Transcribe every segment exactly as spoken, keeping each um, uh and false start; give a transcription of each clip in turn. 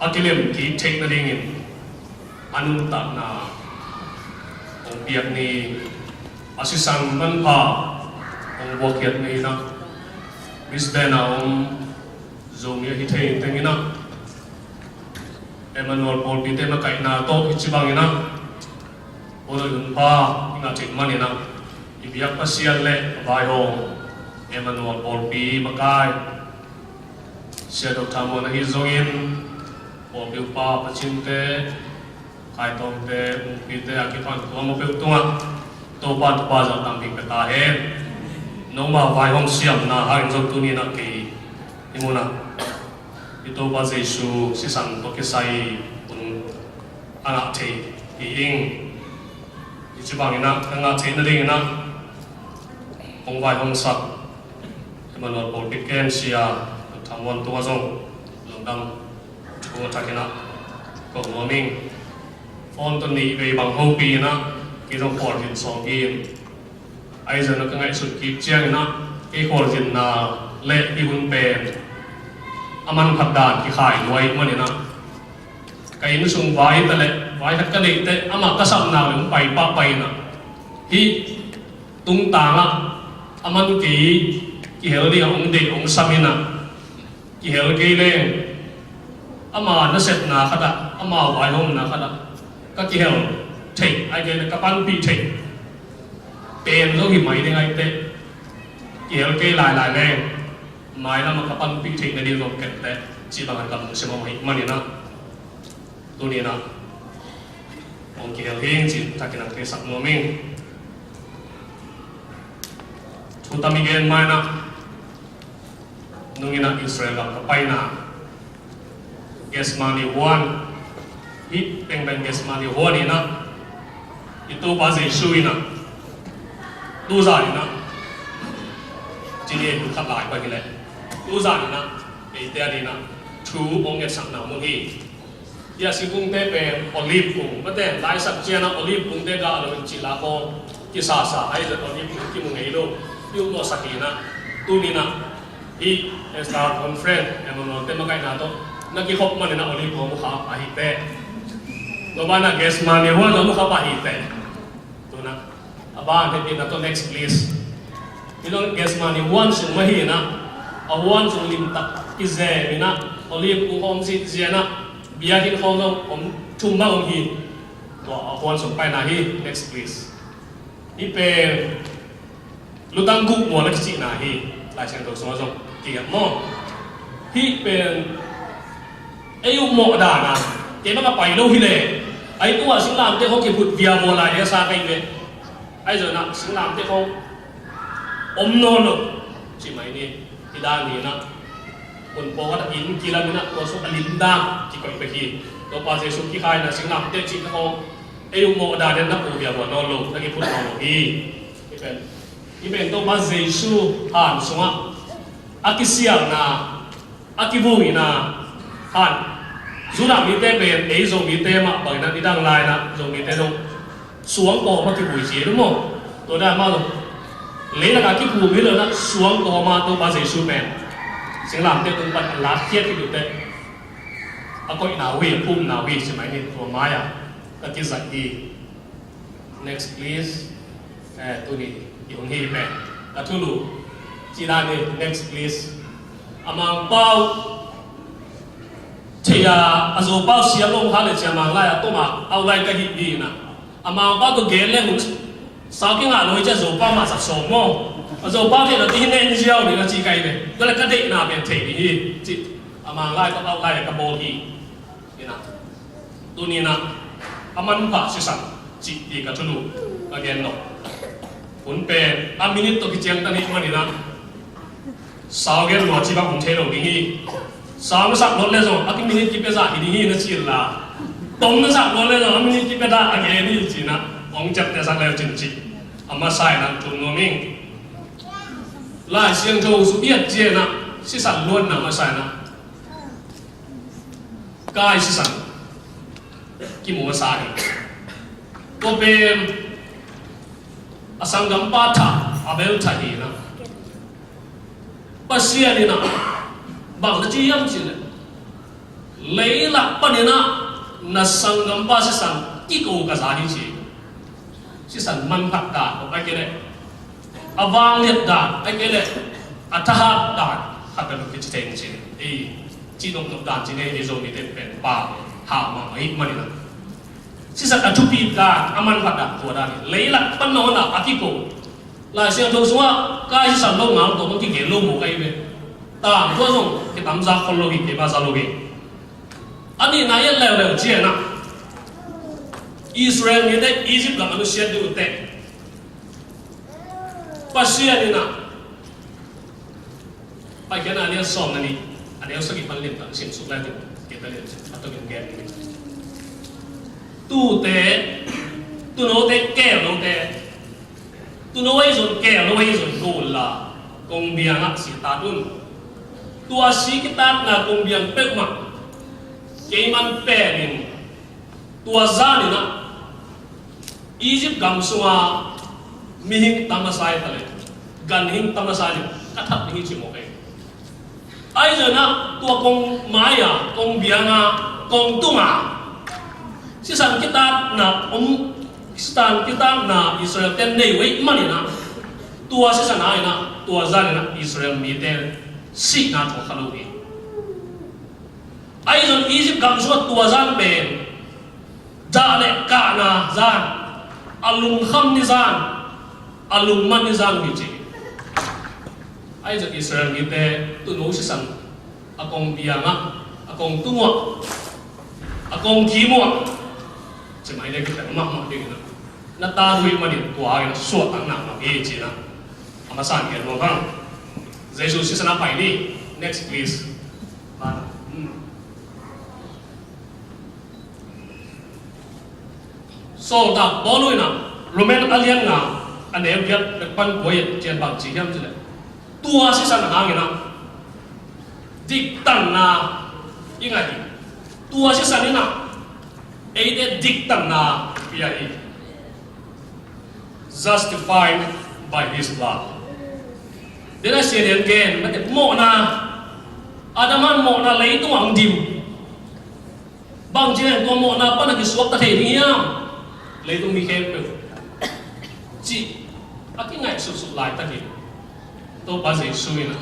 a kilem kik theih nadingin a nuntakna hong piak ni. A sisan manpha hong buakkhiat ni inah, Brisbane a om Zomi ahi thei teng inah, Emmanuel pawlpite makaihna tawh hih ci bang inah Paul a hun pha i ngah theih man inah, i biak Pasian le a vaihawm Emmanuel pawlpi makai Sia Doctor Muan ahi zongin, pawlpi upa, pachinte, khaitawngte, mukpite a kipan tua mawk peuh tungah Topa thupha zah tampi pia ta hen. Nongma vaihawm siamna hangin zong tuni inah kei hih munah i Topa Jesu sisan tawh kisai hun a ngah thei hi ing. Hih ci bang inah a ngah theih nading inah hong vaihawmsak Emmanuel pawlpi ken Sia Doctor Muan tungah zong lungdam thu a thak inah ko nuam ing. Phone tawh nih vei bang hopih inah kei zong khualzin sawm hi in, ahi zongin ka ngaihsut kik ciang inah kei khualzinna le hih hun pen a manphat dan kikhai lua ahih man inah, ka inn sung vai ta leh vai khat ka neih teh amah ka sapna le hong pai pahpah inah, hih tungtangah a man kei kihel dingah hong deih hong sam inah, kihel kei leng ama nasepna khatah, ama vaihawmna khatah ka kihel theih, ahih kei leh ka panpih theih pen zong hi mai ding ahih teh, kihel kei lailai leng mailamah ka panpih theih nading zong ken teh, cih bangin ka lungsim om ahih man inah tuni inah hong kihel hi ing cih thakin hong theisak nuam ing. Thu tam i gen ma inah, nung inah Israel gam ka paina Gethsemane huan, hih pengpeng Gethsemane huan inah i Topa Jesu inah tuzan inah, cili ei hun khat lai pah hileh, tuzan inah eite a dinah thu hong etsakna mun hi. Hih a singkungte pen olive kung, mate laisak cianah olive kungte gah lo in cih la kong kisasa ahi zong olive kung kimu ngei lo. Hih upmawhsak hi inah, tuni inah hih Star Conference Emmanuel te makaihna tawh na kikhop man inah olive kung mu kha pah hi teh. Tua banah Gethsemane huan zong mu kha pah hi teh. Tuna a ban hehpihna tawh next please. Hih zong Gethsemane huan sung mah hi inah, a huan sung limtak kizem inah olive kung khawm zihziah inah biakinn khawm zong om thum bang om hi. Tua a huan sung paina hi. Next please. Hih pen lutang guk mual a kicihna hi. Lai Siangtho sungah zong kigelh maw? Hih pen ei upmawh dan a, keimah ka pai lo hileh, ei tungah singlamteh khawng kiphut viavua lai ding a sa ka hi ve. Ahi zongin ah singlamteh khawng om nawn lo cih mai ni. Hih dan hi inah, hun pawlkhat ah inn kilam inah tua sung a lim dan kikoih bek hi. Topa Jesu kikhaina singlamteh cihte khawng ei upmawh dan in na pu viavua nawn lo, na kiphut nawn lo hi. Hih pen, hih pen Topa Jesu han sungah a kisialna, a kivui na khan. Judah mite pen ei Zomite mah bangin ah nidang lai-in ah Zomite zong suang kawm a kivui ci hi lo maw? Tua dan mah lo. Leilak a kiphum hi lo-in ah suang kawm a Topa Jesu pen singlamteh tung pan a lakkhiat hi lo teh, a koihna uh hi, a phumna uh hi ci mai ni. Tua mai-ah ka kizat hi. Next please. Eh, tuni i hun hi pen ka thulu cih dan hi. Next please. A Mangpau thei a, a Zopau siam lo kha le cia Manglai a toma outline ka hih hi na. A Mangpau tawh gen leng hun sau kingah lo hi cia Zopau mah zat sawm maw? A Zopau thei lo ti hi nen ziau ni na ci kai ve. Tua le ka deihna pen thei ni hi ci. A Manglai tawh outline ka bawl hi. Hi na. Tuni-in ah a manpha sisan cih ti ka thulu ka gen lo. Hun pen a minute tawh kiciangtan hi manin ah sau gen lua ci bang om thei lo ding hi. Sau na sak nawn le zong a ki minute kipia zah hi ding hi na ci inla, tom na sak nawn le zong a minute kipia zah a gen hi ci-in ah hong ciaptehsak le uh cin cih a masa-in ah tum nuam ing. Lai Siangtho zu biat ciangin ah sisan luanna masa-in ah kai sisan kimu masa hi. Tua pen a sanggampa thah, Abel thah hi na. Pasian in ah bang na ci hiam cih leh, Leilak panin ah na sanggampa sisan kiko ka za hi ci. Sisan manphat dan, a kei leh a vangliat dan, a kei leh a thahat dan, khat peuh kici thei ci. Ei, cih nopnop dan ci, ei Zomite pen pa hau mahmah ahih manin ah, sisan a thupi dan, a manphat dan, tua dan hi. Leilak pan na hong a kiko. Lai Siangtho sungah kai sisan lo ngal tawh hong kigen lo mawk ahi ve. Tangthu ah zong kitamza khol lo hi, keima za lo hi. A nihna i et leuleu ciangin ah, Israel mite Egypt gam a nusiat ding uh teh, Pasian in ah, Paikhiatna a lian sawm le nih, a neu sagih pan limtak simsuk lai teh, kei ta lian a tokin gen ni. Tute, tunote, keelote, tuno ahi zong keelo ahi zong go unla, kongbiang ah si kitat un. Tua si kitatna kongbiang peuhmah kei man pen in, tua zan in ah Egypt gam sunga mihing tam a sa hi ta leh, ganhing tam a sa hi leh, ka that ding hi ci mawk hi. Ahi zongin ah tua kong mai-a, kongbiang-a, kongtung-a sisan kitatna om, sisan kitatna Israel-te nei uh ahih manin ah, tua sisan hangin ah, tua zan in ah Israel mite sihna tawh kha lo hi. Ahi zong Egypt gam sungah tua zan pen dah le kahna zan, a lungkham ni zan, a lungman ni zan hi ci. Ahi zong Israel mite tuno sisan a kongbiang ah, a kongtung uh ah, a kongkim uh ah, ci mai le kitel mahmah ding in ah, na tan uh ahih manin tua in ah suahtakna ngah hi ci in ah, a masa in gen nuam hang. Jesu sisan ah pai ni. Next, please. Hmm. Sawltak Paul in ah Roman a lian nga, a neu giat, a neu pan kua ah cian bang ci hiam cih leh, tua sisan hangin ah diktanna i ngah hi. Tua sisan in ah eite diktanna pia hi. Justified by his blood. Dena sian en gen, mate mawhna, Adam in mawhna leitungah hong dim. Bang ci leng tua mawhna pan a kisuakta thei ding hiam? Leitung mi khempeuh, cih a kingaihsutsut laitakin, Topa Jesu in ah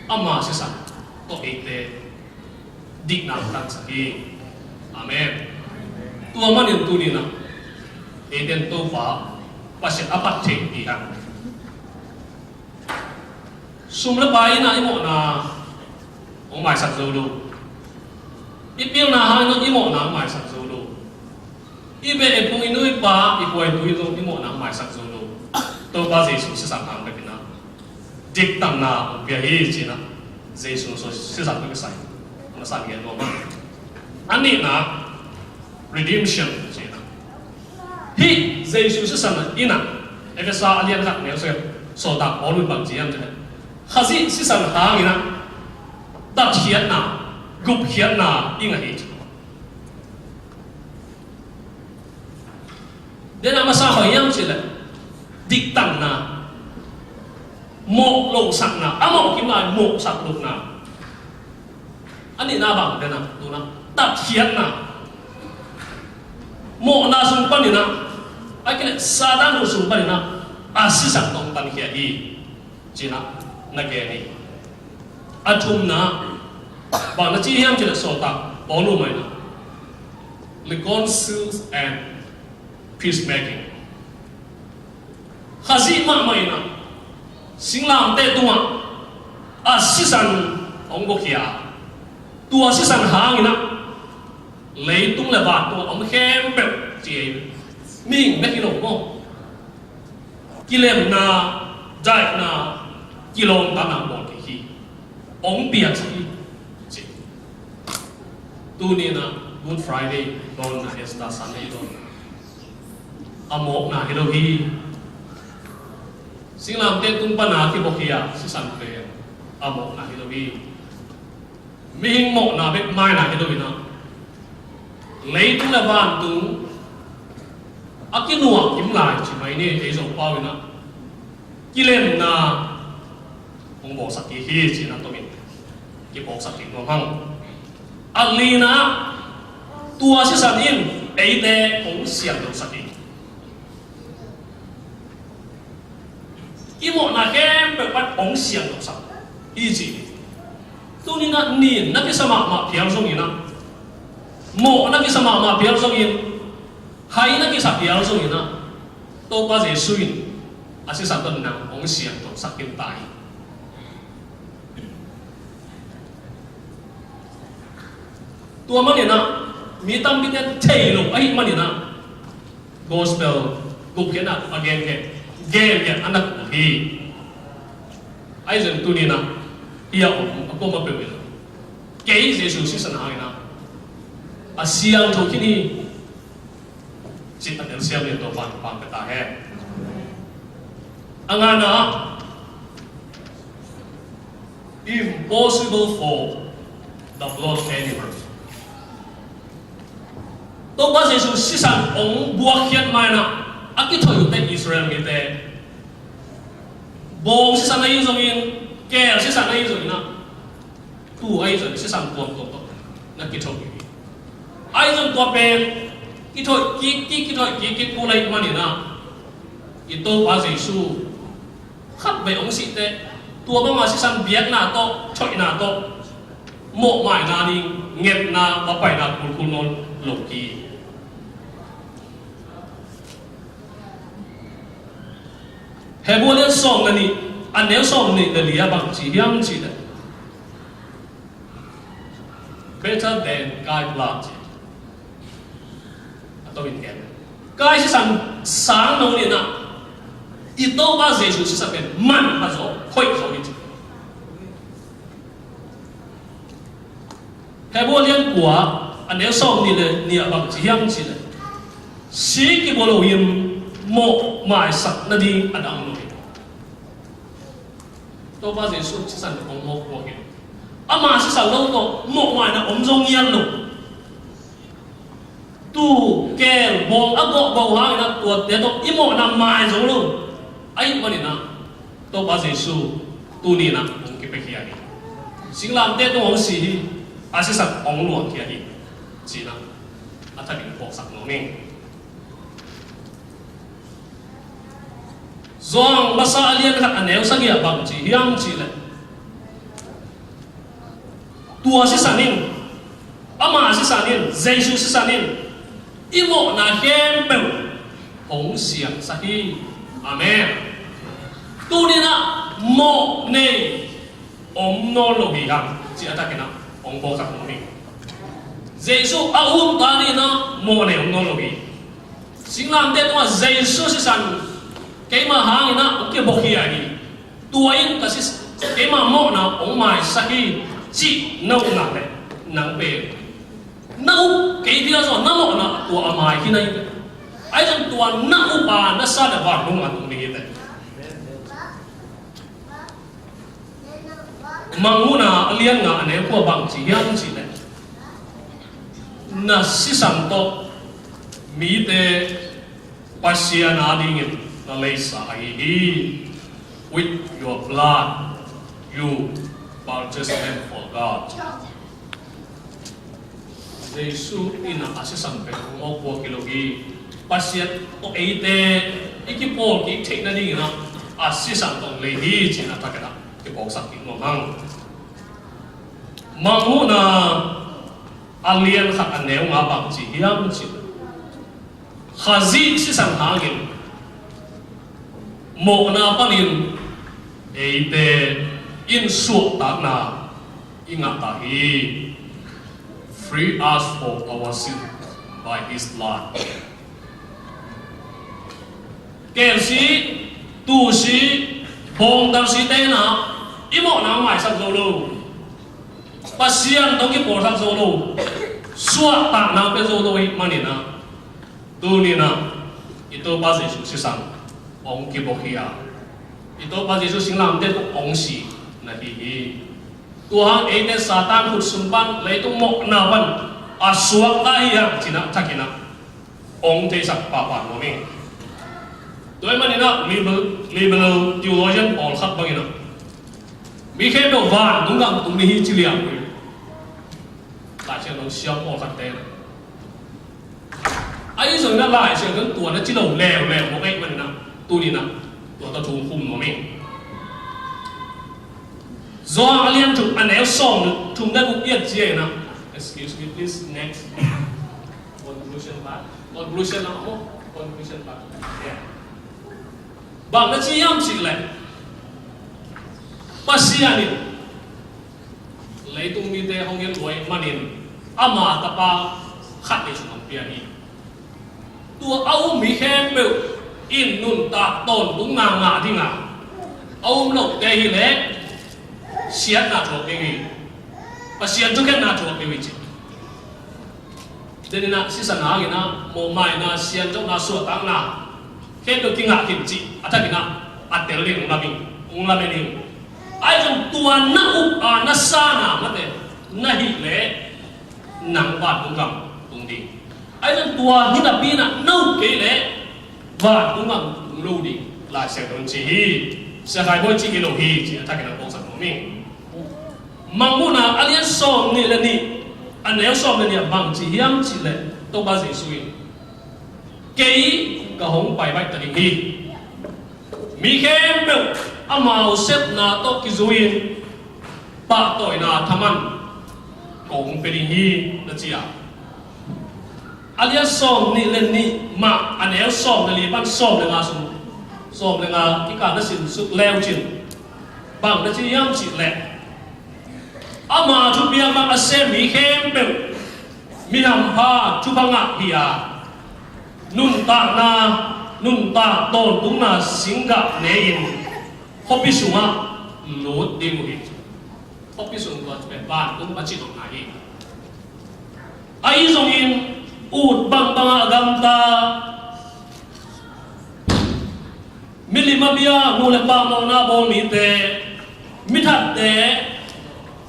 ama sisan tawh eite dikna hong tangsak hi. Amen. Tua manin tuni in ah eite in Topa Pasian a phat theihpih hang. Sum le pai in ah i mawhna hong maisak zo lo. I pilna hangin zong i mawhna hong maisak zo lo. I beh i phung, i nu i pa, i khua i tui in zong i mawhna hong maisak zo lo. Topa Jesu sisan hang bek in ah diktanna hong pia hi ci in ah Jesu sisan bek kisai. A masa in gen nuam hang. A nihna, redemption ci in ah, hih Jesu sisan in ah, Efesa a lian khat neu sagih, sawltak Paul in bang ci hiam cih leh, Khazih sisan hangin ah tatkhiatna, gupkhiatna i ngah hi ci. Dena masa bang hiam cih leh diktanna, mawh lohsakna, a mawh kim lai mawhsak lohna. A nihna bang dena, tuna tatkhiatna. Mawhna sung panin ah, a kile Satan hun sung panin ah a sisan tawh hong tankhia hi ci in ah na gen hi. A thumna, bang na ci hiam cih leh sawltak Paul in ah, reconcile and peacemaking. Khazih mahmah in ah singlamteh tungah a sisan hong buakhia. Tua sisan hangin ah leitung le vantung a om khempeuh ci ei. Mihing bek hi lo maw. Kilemna, daihna, kilawmtatna bawl kik hi. Hong piangsak hi ci. Tuni in ah Good Friday dawnna, Easter Sunday dawnna, a mawkna hi lo hi. Singlamteh tung pan a kibuakhia sisan pen a mawkna hi lo hi. Mihing mawhna bek maina hi lo in ah, leitung le vantung a kinuak kim lai ci mai ni, ei Zopau in ah kilemna hong bawlsak kik hi ci in ah tomin kiphawksak kik nuam hang. A lina, tua sisan in eite hong siangthosak hi. I mawhna khempeuh pan hong siangthosak hi ci hi. Tuni-in ah nin na kisa mahmah phial zongin ah, mawh na kisa mahmah phial zongin, hai na kisa phial zongin ah, Topa Jesuh in a sisan tawh nang hong siangthosak khin ta hi. Tua manin ah mi tampite thei lo ahih manin ah gospel gupkhiatna a genkhia, genkhia a na kul hi. Ahi zongin tuni-in ah hih a om a kuamah peuh in ah, kei Jesuh sisan hangin ah a siangtho khin hi, ci a telsiam in Topa'n thupha pia ta hen. A ngana, impossible for the blood animals. Topa Jesuh sisan hong buakkhiat ma-in ah a kithoih uh teh Israel mite, bawng sisan ahi zongin, keel sisan ahi zongin ah, tu ahi zongin sisan tuamtuam tawh na kithoih hi. Ahi zongin tua pen kithoih kik, kik, kithoih kik, kik kul ahih manin ah, i Topa Jesuh khatvei hong sih teh tua banga sisan biakna tawh, thoihna tawh, mawhmaina ding ngetna, vapaina kulkul nawn lo hi. Hebru a lian sawm le nih, a neu sawm nih le li ah bang ci hiam cih leh, better than Kain blood ci. A tomin gen, Kain sisan sang lo-in ah, i Topa Jesuh sisan pen manpha zaw, hoih zaw hi ci. Hebru a lian kua, a neu sawm nih le nih ah bang ci hiam cih leh, si kibua loin mawh maisak nading a dang lo hi. Topa Jesuh sisan hong mawhpuak hi. Ama sisan lo tawh mawhmaina om zo ngiat lo. Tu keel bawng a gawhgawh hangin ah tuate tawh i mawhna mai zo lo. Ahih manin ah Topa Jesuh tuni-in ah hong kipiakhia hi. Singlamteh tung hong si hi. A sisan hong luahkhia hi, ci-in ah a thakin phawksak nuam ing. Johan masa a lian khat, a neu sagih ah bang ci hiam cih leh, tua sisan in, ama sisan in, Jesuh sisan in i mawhna khempeuh hong siangsak hi. Amen. Tuni-in ah mawh nei om nawn lo hi hang, ci a thakin ah hong phawksak nuam ing. Jesuh a ut ta ni-in ah mawh nei om nawn lo hi. Singlamteh tungah Jesuh sisan keima hangin ah hong kibuakhia hi. Tua in ka sis-, keima mawhna hong maisak hi, cih na upna leh, nang pen na up kei phial zong na mawhna tua a mai khin ahi ve. Ahi zong tua na up a na sa leh vantung a tung ding hi ve. Mangmuhna a lian nga, a neu kua bang ci hiam cih leh, na sisan tawh mite Pasian adingin na leisa ahi hi. With your blood you purchase them for God. Jesuh in a sisan pen hong mawhpuak hi lo hi. Pasian tawh eite i kipawlkik theih nadingin ah a sisan tawh hong lei hi, ci-in a thakin ah kiphawksak kik nuam hang. Mangmuhna a lian khat, a neu nga bang ci hiam cih leh, Khazih sisan hangin mawhna panin eite in suahtakna i ngah ta hi. Free us for our sin by his blood. Keel si, tuu si, bawngtal si te in ah i mawhna maisak zo lo. Pasian tawh kipawlsak zo lo. Suahtakna pia zo lo ahih manin ah, tuni-in ah i Topa Jesuh sisan hong kibuakhia, i Topa Jesuh singlamteh tawh hong si na hi hi. Tua hang eite Satan khut sung pan, leitung mawhna pan a suakta hi hang, ci-in a thakin ah hong theisak pahpah nuam ing. Tua ahih manin ah liberal, liberal theologian pawlkhat bangin ah, mi khempeuh vantung gam tung ding hi, ci liang uh hi. Lai Siangtho siam pawlkhatte na. Ahi zongin ah Lai Siangtho in tua na ci lo leuleu mawk ahih manin ah tuni-in ah tua tawh thu khum nuam ing. Johan a lian thum a neu sawm thum le guk i et ciangin ah, excuse me please, next. Conclusion part. Conclusion lah, oh, conclusion part. Yeah. Bang na ci hiam cih leh, Pasian in leitung mite hong it lua ahih manin ama Tapa khat nei sung hong pia hi. Tua a um mi khempeuh in nuntak tawntungna ngah ding a, a um lote hi leh siatna thuak ding hi. Pasian thukhenna thuak ding hi ci. Deninah sisan hangin ah mawhmaina, sianthona, suahtakna khempeuh kingah khin cih a thakin ah a tel ding hong lamen, hong lamen hi. Ahi zong tua na up a na san a mate na hih leh nang vantung gam tung ding. Ahi zong tua hi napi-in ah na up kei leh vantung gam tung lo ding Lai Siangtho in ci hi. Sia Khai Bawi cih hi lo hi ci a thakin ah kong sak nuam ing. Mangmuhna a lian sawm nih le nih a neu sawm le nih ah bang ci hiam cih leh Topa Jesu in, "Kei ka hong pai baih ta ding hi. Mi khempeuh amau sepna tawh kizui-in pahtawina thaman kong pia ding hi," na ci a. A lian sawm nih le nih mah a neu sawm le li pan sawm le nga sung, sawm le nga kikal na sim suk leucin bang na ci hiam cih leh, ama thupiak bang a sem mi khempeuh mi hampha thupha ngah hi a, nuntakna, nuntak tawntungna singgah ne-in khuapi sungah lut ding uh hi. Khuapi sung tua pen vantung a cihnopna hi. Ahi zongin ut bangbang a gamta, milim a bia nu le pa mawhna bawl mite, mithatte,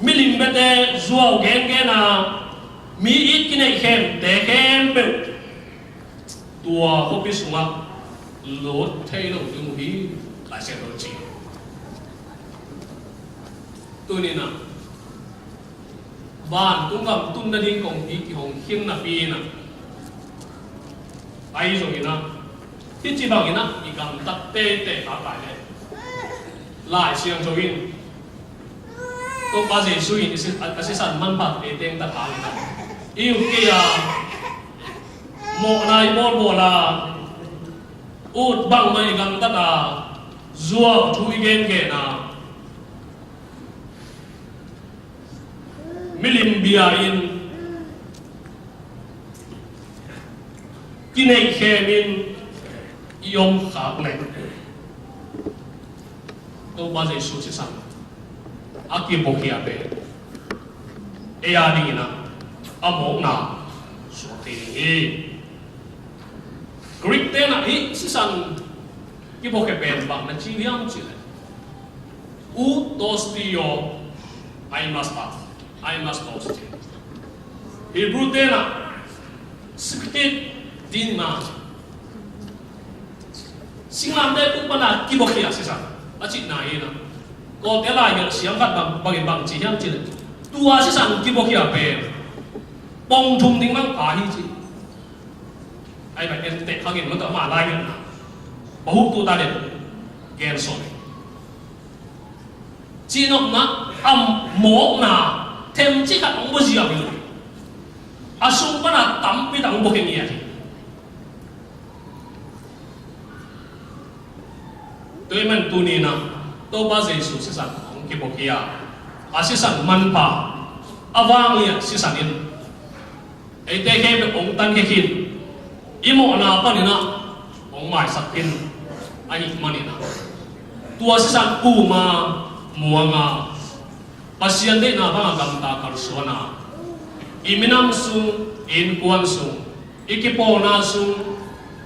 milim biate, zuau gengen a mi it kineih khemte khempeuh tua khuapi sungah lut thei lo ding uh hi, Lai Siangtho ci. Tuni-in ah vantung gam tun nading kong i kihong khin napi-in ah, ahi zongin ah hih ci bangin ah i gamtat teitei kha lai leh Lai Siangtho in, Topa Jesu in i si-, a, a sisan manpha ei tengtat hangin ah, i ut kei a, mawhna i bawlbawl a, ut bangmah i gamtat a, zuau thu i gengen a, milim bia in, kineih khem in i om khak leh, Topa Jesu sisan a kibuakhia pen ei a dingin ah a mawkna suak thei ding hi. Greek te'n ah hih sisan kibuakhia pen bang na ci hiam cih leh, ou tosi o ai mas ta, ai mas tosi. Hebrew te'n ah spikit din ma. Singlamteh tung pana kibuakhia sisan a cihna hi-in ah, Kawlte laigelh siam khat bang, bangin bang ci hiam cih leh, tua sisan kibuakhia pen pong thum ding bang pha hi ci. Ai, bang en teh khangin man tawh ama laigelhna, Bahutu ta den gen sawm. Cihnopna, a mawkna themcik khat hong buaziau hi lo. A sung pana tampi tak hong buakhia ngiat hi. Tua ahih manin tuni-in ah Topa Jesu sisan hong kibuakhia, a sisan manpha, a vanglian sisan in eite khempeuh hong tankhia khin, i mawhna panin ah hong maisak khin ahih manin ah, tua sisan um a, muang a, Pasian deihna bang a gamta kalsuan a, i minam sung, i innkuan sung, i kipawlna sung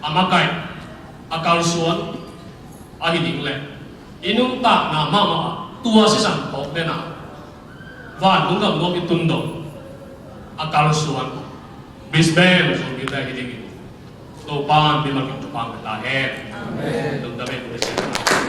a makaih, a kalsuan ahi ding leh, i nuntakna mahmah ah tua sisan phawk den a, vantung gam nuam i tun dong a kalsuan Brisbane zong mite ahi dingin Topa'n mimal kim thupha pia ta hen. Amen. Lungdam ei.